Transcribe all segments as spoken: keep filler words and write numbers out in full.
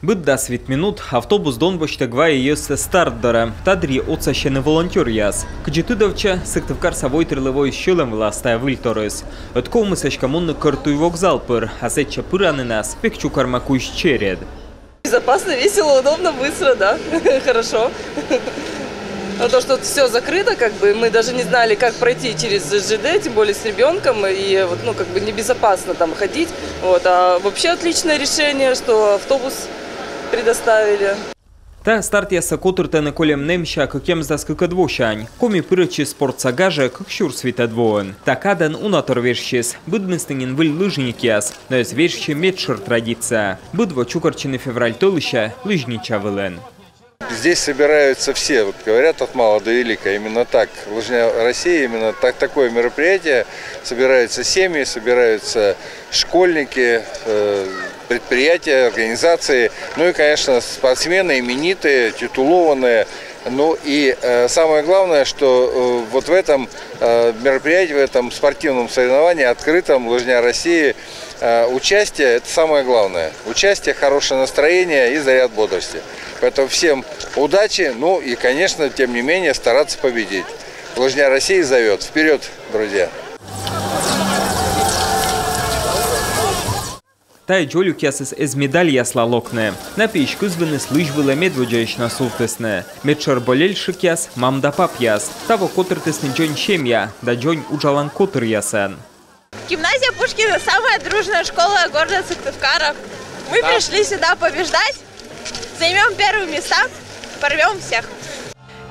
Быд дас вит минут автобус Дон босьтӧг вайӧ йӧзсӧ старт дорӧ. Та дырйи отсасьӧны волонтёръяс. Кыдзи тыдовтчӧ, Сыктывкарса войтырлы воис сьӧлӧм вылас тайӧ выльторйыс. Ӧд ковмис эськӧ мунны Кӧрт туй вокзал пыр, а сэтчӧ пыранінас век чукӧрма кузь черед. Безопасно, весело, удобно, быстро, да. Хорошо. А то, что все закрыто, как бы мы даже не знали, как пройти через ЖД, тем более с ребенком, и вот, ну, как бы небезопасно там ходить. Вот, а вообще отличное решение, что автобус предоставили. Та стартъяссӧ котыртӧны кольӧм нэмся кӧкъямысдас кыкӧд восянь. Коми пырӧдчис спортса гажӧ кык сюрс витӧд воын. Та кадӧн уна тор вежсис. Быдмисны нин выль лыжникъяс, но эз вежсьы медшӧр традиция. Быд во чукӧртчӧны февраль тӧлысьӧ лыжнича вылын. Здесь собираются все, вот говорят, от мала до велика, именно так. Лыжня России, именно так, такое мероприятие. Собираются семьи, собираются школьники, э, предприятия, организации, ну и, конечно, спортсмены именитые, титулованные. Ну и э, самое главное, что э, вот в этом э, мероприятии, в этом спортивном соревновании, открытом, Лыжня России, э, участие — это самое главное. Участие, хорошее настроение и заряд бодрости. Поэтому всем удачи, ну и, конечно, тем не менее, стараться победить. Лыжня России зовет. Вперед, друзья! Тайӧ дзолюкъясыс эз медальясла локны. На пиысь кызвыныс лызь вылӧ медводдзаысь на сувтісны. Медшӧр болельщикъяс — мам да папъяс. Таво котыртісны дзонь семья да дзонь уджалан котыръясӧн. Гимназия Пушкина — самая дружная школа города Сыктывкара. Мы пришли сюда побеждать, займем первые места, порвем всех.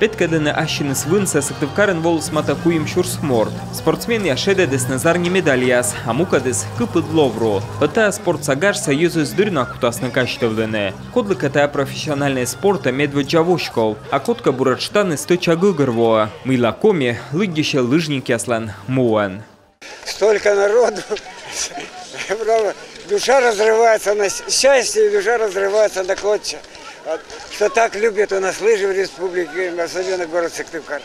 Петкӧдны ассьыныс вынсӧ Сыктывкарын воліс матӧ куим сюрс морт. Спортсменъяс шедӧдісны зарни медальяс, а мукӧдыс — кыпыд ловру. Ӧд тайӧ спортса гажсӧ йӧзыс дыр на кутасны казьтывлыны. Кодлыкӧ тайӧ профессиональнӧй спортӧ медводдза воськов, а кодкӧ буретш тані стӧча гӧгӧрвоӧ, мыйла Коми лыддьысьӧ лыжникъяслӧн муӧн. Столько народу. Право, душа разрывается на с- счастье, и душа разрывается на клочья. Вот, что так любят у нас лыжи в республике, особенно город Сыктывкар.